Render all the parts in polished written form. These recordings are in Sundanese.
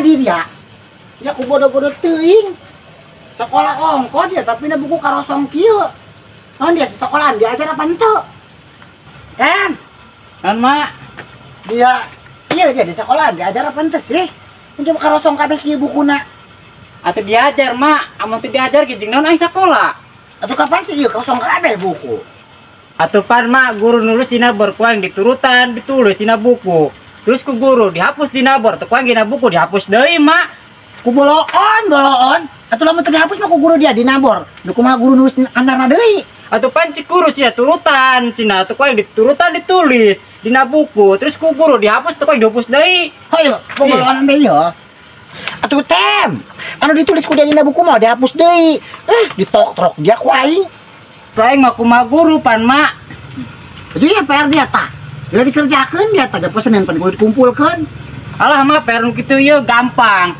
tadi dia. Ya ku bodoh-bodoh teuing. Sekolah ongko dia tapi na buku karosong kieu. Naon dia sekolahan diajar apa henteu? Kan? Kan mak? Dia iya dia di sekolahan diajar apa henteu sih? Dia karosong kabeh kieu bukuna. Atuh diajar mak, amun teu diajar ge jeung naon aing sakola? Atuh kapan sih ieu kosong kabeh buku? Atuh pan mak guru nulis dina bor ku aing diturutan ditulis dina buku. Terus ku guru dihapus dina bor, teu ku aing dina buku dihapus deui mak. Ku boloon, boloon. Atuh lamun teu dihapus mah ku guru dia dina bor. Nu kumaha guru nulis antarna deui? Atuh pan cik guru cenah turutan, cenah atuh ku aing diturutan ditulis dina buku. Terus ku guru dihapus teu ku aing dihapus deui. Hayo, ku boloon deui yo. Atuh tem, anu ditulis ku dia dina buku mah dihapus deui. Ditok-trok dia ku aing. Tuh aing mah kumaha guru pan mak. Jadi ya PR dia tah. Bila dikerjakeun dia tah japo Senin pan kudu dikumpulkeun. Alah mah PR nu kitu ieu gampang.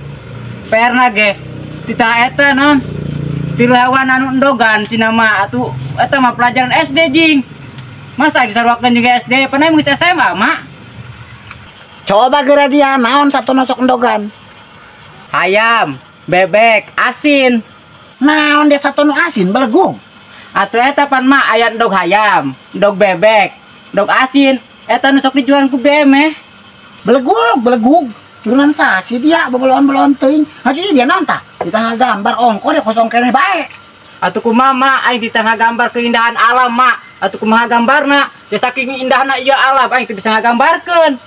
PR na ge tita eta naon? Tilu hewan anu endogan cenah mah atuh eta mah pelajaran SD jing. Masa disaruakeun jeung SD, pan aing geus SMA mak. Coba geura dia naon satu nosok endogan? Ayam, bebek, asin. Naon dia satu nu asin belegug? Atuh eta pan mak aya endog hayam, endog bebek, endog asin. Eta nu sok dijualan ku BM. Belegug, belegug. Turunan sasi dia boboloan-boloan teuing. Haji dia naon tah? Ditangah gambar ongko dia kosong keneh bae. Atuh kumaha mak aing ditangah gambar keindahan alam mak. Atuh kumaha gambarna? Ya saking indahna ieu alam aing teu bisa ngagambarkeun.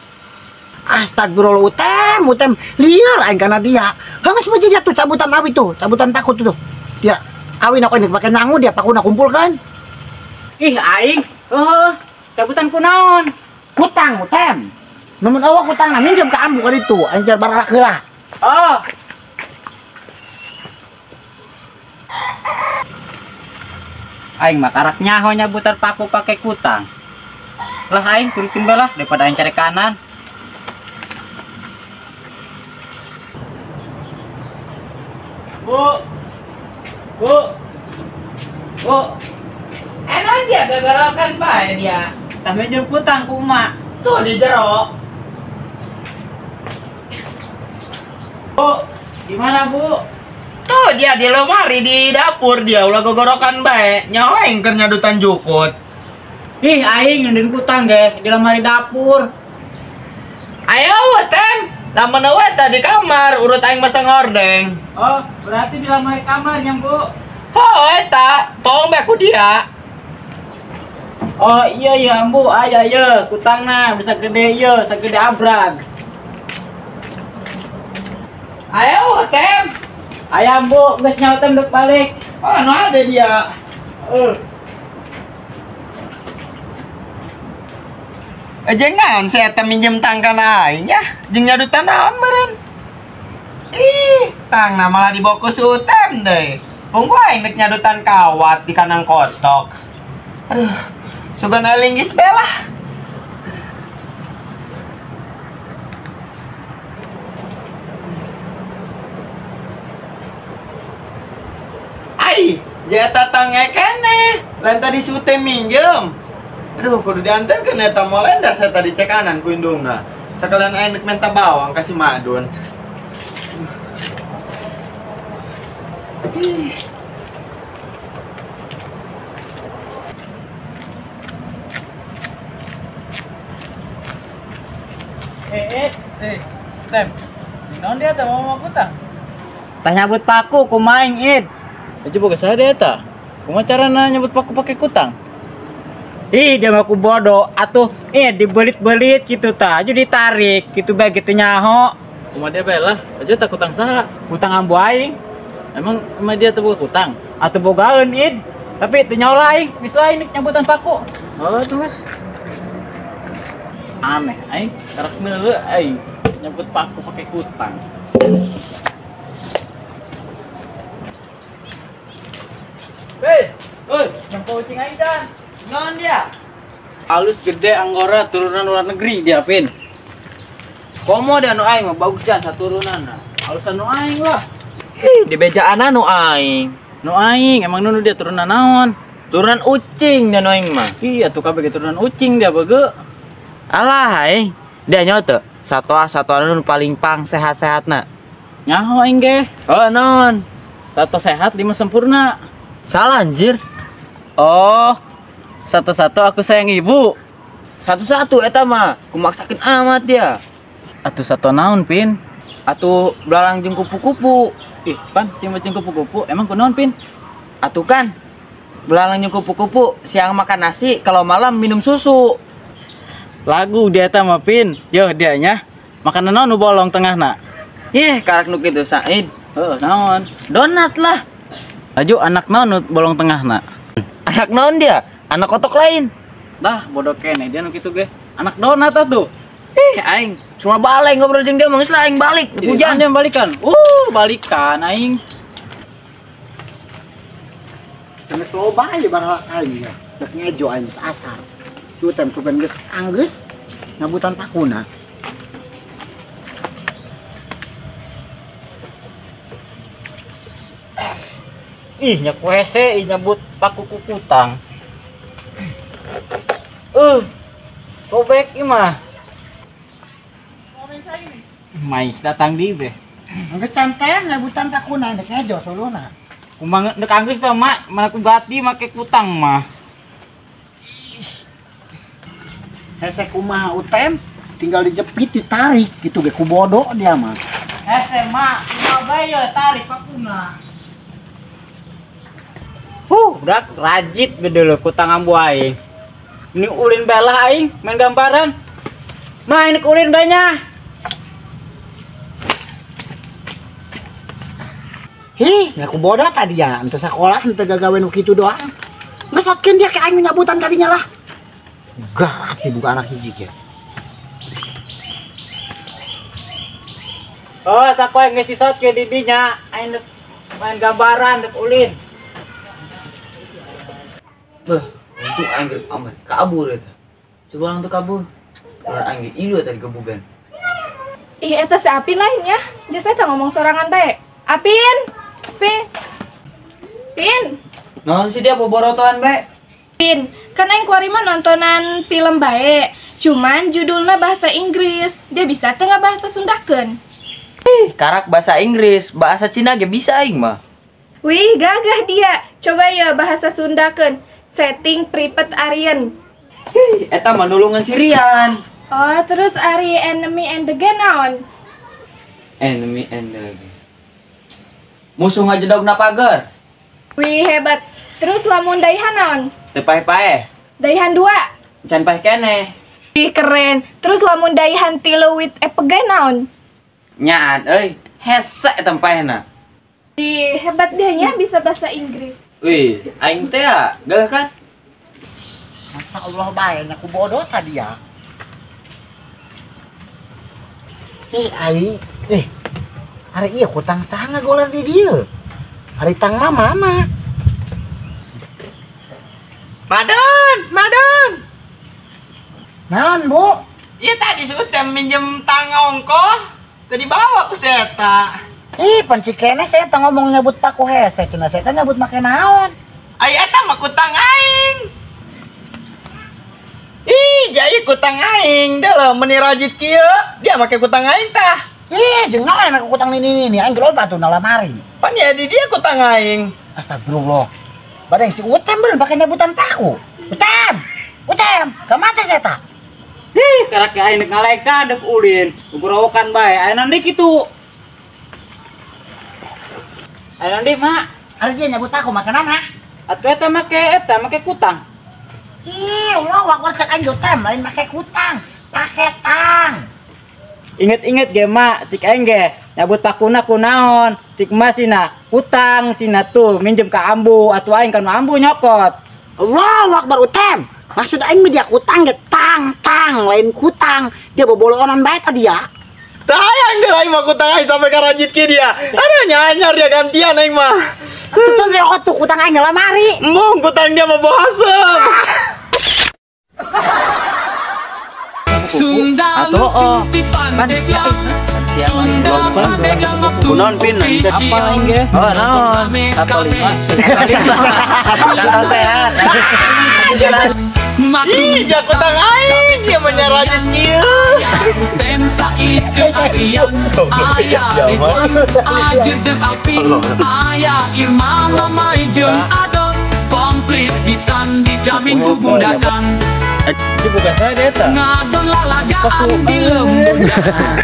Astagfirullah utem, utem liar aing kana dia. Geus mah dia tuh cabutan awi tuh, cabutan takut tuh. Dia awin aku ini pakai nyangu dia pakuna kumpulkan. Ih aing, heuh, cabutan kunaon? Kutang, utem. Namun awak kutang na minjem ka ambu ka ditu, aing jar barak heula. Oh. Aing mah karak nyaho nyabutan paku pake kutang. Lah aing turutin bae lah daripada aing cari kanan. Bu. Bu. Bu. Enak dia gagarakan bae dia. Tah minjem kutang ku emak. Tuh di jero. Bu, gimana Bu? Tuh dia di lemari di dapur dia ulah gogorokan bae. Nyawa aing keur nyadutan jukut. Ih, aing ngeundeun kutang ge di lemari dapur. Ayo tem, lamun eueuh tah di kamar urut aing masang hordeng. Oh, berarti di lemari kamarnya, Bu. Oh, eta, tong bae ku dia. Oh iya iya ambu, aya iya kutangna bisa gede ieu, sagede abrag. Ayo tem. Ayam bu, geus nyaotan dek balik. Oh, anu ada dia. Jeung naon si eta minjem tang kana aing ya? Jeung nyadutan naon meureun? Ih, tangna malah dibawa ku si Utem deui. Pungku aing rek nyadutan kawat di kanang kotok. Aduh, sugan aing linggis bae lah. Ai, jeta tang keneh. Lain tadi si Utem minjem. Aduh, kudu diantarkeun eta moal endah saya tadi cek kanan ku indungna. Sakalian aing rek menta bawang ka si Madun. Tem. Naon dia teh mau kutang? Tah nyabut paku kumaha aing id. Aja boga saha dia eta? Kumaha carana nyabut paku pake kutang? Ih, dia mah ku bodoh atuh dibelit-belit gitu tah, aju ditarik gitu bae gitu nyaho. Kumaha dia bae lah, aja tah kutang saha? Kutang ambu aing. Emang emang dia teh boga kutang? Atuh bogaeun id. Tapi teu nyaho lah aing, geus lain nyabutan paku. Oh, terus aneh aing, karak neuleuh aing nyabut paku pake kutang. Hei, oi, nyampo ucing aing dan. Non dia. Halus gede anggora turunan luar negeri dia pin. Komo dan nu aing mah bagus jan saturunan. Halusan nu aing lah. Ih, di bejaan nu aing. Nu aing emang nu dia turunan naon? Turunan ucing dan nu aing mah. Iya tuh kabeh turunan ucing dia bege. Alah aing, dia nyoto. Satwa-satwa nu paling pang sehat-sehatna. Nyaho aing ge. Oh, naon? 1 sehat 5 sempurna. Salah anjir. Oh. 1-1 aku sayang ibu. 1-1 eta mah, kumaksakeun amat dia. Atuh 1 naon, Pin? Atuh belalang jeung kupu-kupu. Ih, pan si jeung kupu-kupu emang kunaon, Pin? Atuh kan belalang jeung kupu-kupu siang makan nasi, kalau malam minum susu. Lagu dia eta mah, Pin. Yo dia nya. Makanan naon nu bolong tengahna? Ih, karak nu kitu Said. Heeh, naon? Donat lah. Laju anak naon nu bolong tengahna? Anak naon dia? Anak kotok lain. Dah, bodoh kene dia nu kitu ge. Anak donat atuh. Ih, aing cuma balik ngobrol jeung dia mah geus lah aing balik. Hujan dia balikan. Balikan aing. Geus loba ieu baralak aing ya. Rek ngejo aing geus asar. Cutem sugan geus anggeus nyabutan pakuna. Ih, nya ku hese ih nyabut paku kukutang. Sobek ieu mah. Mais datang di be. Anggeus canten nyabutan pakuna rek ngejo suluna. Kumaha dek anggeus teh mak, mana ku gati make kutang mah. Hese kumaha utem tinggal dijepit ditarik gitu ge ku bodoh dia mah. Hese mak, kumaha bae tarik pakuna. Budak rajit bedeuh kutang ambu aing. Ini ulin belah aing main gambaran. Main ulin banyak. Hi, ngaku bodoh tadi ya, ente sekolah ente gagawe nu kitu doang. Ngesotkeun dia ke aing nyabutan kadinya lah. Galak dibuka anak hiji ge. Oh, tak koe geus disotkeun di dinya, aing main gambaran dek ulin. Beuh, untung aing geus aman kabur eta. Coba langsung kabur. Orang aing ge ilu eta digebugan. Ih, eta si Apin lainnya. Geus eta ngomong sorangan bae. Apin. Pin. Pin. Naon sih dia boborotoan bae? Pin, kan aing kuari mah nontonan film bae. Cuman judulna bahasa Inggris. Dia bisa teu ngabahasa Sundakeun. Ih, karak bahasa Inggris, bahasa Cina ge bisa aing mah. Wih, gagah dia. Coba ya bahasa Sundakeun. Setting Pripet Aryan. Hih, eta mah nulungan si Rian. Oh, terus ari enemy and the gang naon? Enemy and the gang. Musuh ngajedogna pager. Wih, hebat. Terus lamun daihan naon? Teu paeh-paeh. Daihan 2. Can paeh keneh. Wih, keren. Terus lamun daihan 3 with epege naon? Nyaan euy, hese eta paehna. Wih, hebat dia nya bisa bahasa Inggris. Wih, aing teh ya, gagah kan? Masa Allah bae nya ku bodoh tadi ya. Ih, aing, ari ieu kutang saha ngagoler di dieu? Ari tang mah mana? Madon, madon. Naon, Bu? Ieu tadi si Utem minjem tang ongkoh, tadi bawa ku si eta. Ih, pan cikene saya teh ngomong nyebut paku hese, cenah saya teh nyebut make naon? Ai eta mah kutang aing. Ih, jai kutang aing, deuleu meuni rajit kieu, dia make kutang aing tah. Ih, jeung naon anak kutang nini nini, aing geus loba tuh na lamari. Pan ya di dia kutang aing. Astagfirullah. Badeng si Utem bener pake nyebutan paku. Utem! Utem, ka mata saya tah? Ih, karak aing dek ngaleka dek ulin, gugorowokan bae. Aya naon deui kitu? Aya naon deui, Mak? Ari dia nyebut aku makanana. Atuh eta make kutang. Ih, Allah akbar cek aing Utem, lain make kutang, make tang. Inget-inget ge, Mak, cik aing ge nyabut pakuna kunaon, cik ma sina kutang sina tuh minjem ka ambu atuh aing kan ambu nyokot. Allahu akbar Utem. Maksud aing mah dia kutang ge tang tang lain kutang. Dia boboloonan bae tadi ya. Tayang deh aing mah kutang aing sampai ka rajit kieu dia. Aduh nyanyar dia gantian aing mah. Atuh teh tuh kutang aing lamari. Embung kutang dia mah bohasem. Sunda Atau lucu di Pandeglang. Sunda Pandeglang waktu Kunaon Pin nanti apa aing ge? Oh, naon? Kami 1 5. 1 sehat. Ih, jago tang aing sia menyerajin kieu. Aya Ridwan, Ajir jeung Alpin, Aya Irma, Mamai jeung Adon, komplit pisan dijamin bubudakan. Ngadon lalagaan di lembur jalan,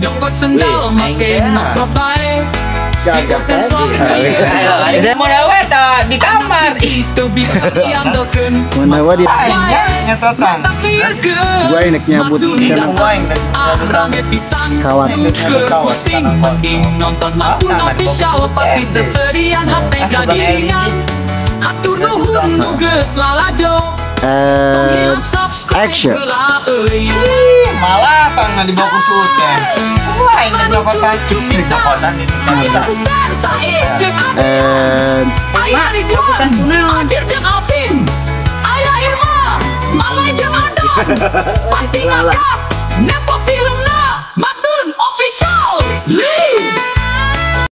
nyokot sendal make motor bae. Si Uten sok Mun we tah di kamar. Itu bisa diandelkeun. Mun we di Aing nya tang. Gua enek nyabut Rame pisan Kawat. Pusing mending nonton Matun Official pasti seserian hate jadi ringan. Hatur nuhun nu geus lalajo. Tong hilap subscribe Action. heula euy. Ih, malah tangna dibawa ku Uten. Wah, aing rek nyokotan. Nyokotan di Aya Uten Said jeung Adrian. And Aya Ridwan, Ajir jeung Alpin, Aya Irma, Mamai jeung Adon. Pasti ngakak, nempo film.